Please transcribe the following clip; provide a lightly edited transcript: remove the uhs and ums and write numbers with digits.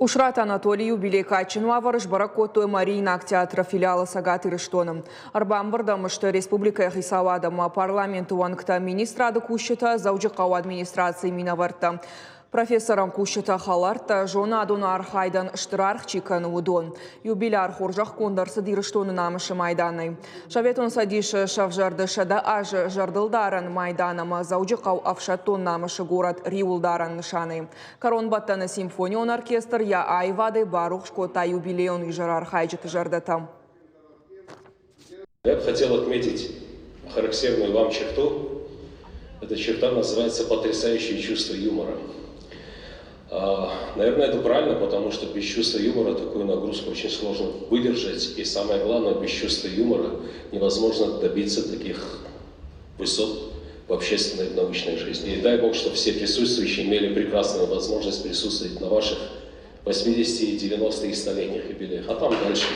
Къусраты Анатолийы юбилей кадджын уавӕры сбӕрӕг кодтой Мариинаг театры филиалы Цӕгат Ирыстоны. Ӕрбамбырд ӕм сты республикӕйы хицауад ӕмӕ парламенты уӕнгтӕ, министрады кусджытӕ, Дзӕуджыхъӕуы администрацийы минӕвӕрттӕ. Профессорӕн кусджытӕ хӕлӕрттӕ, зонадон архайдӕн стыр аргъ чи кӕны, уыдон. Юбиляр хорзӕхгонд ӕрцыд Ирыстоны намысы майданӕй. Советон Цӕдисы сӕвзӕрды 100 азы зӕрдылдарӕн майдан ӕмӕ Дзӕуджыхъӕу ӕфсӕддон намысы горӕт риуылдарӕн нысанӕй. Кӕронбӕттӕны симфонион оркестр йӕ аивадӕй барухс кодта юбилейон изӕры архайджыты зӕрдӕтӕ. Я бы хотел отметить характерную вам черту. Эта черта называется потрясающее чувство юмора. Наверное, это правильно, потому что без чувства юмора такую нагрузку очень сложно выдержать. И самое главное, без чувства юмора невозможно добиться таких высот в общественной и научной жизни. И дай Бог, чтобы все присутствующие имели прекрасную возможность присутствовать на ваших 80, 90 и 100-летних юбилеях. А там дальше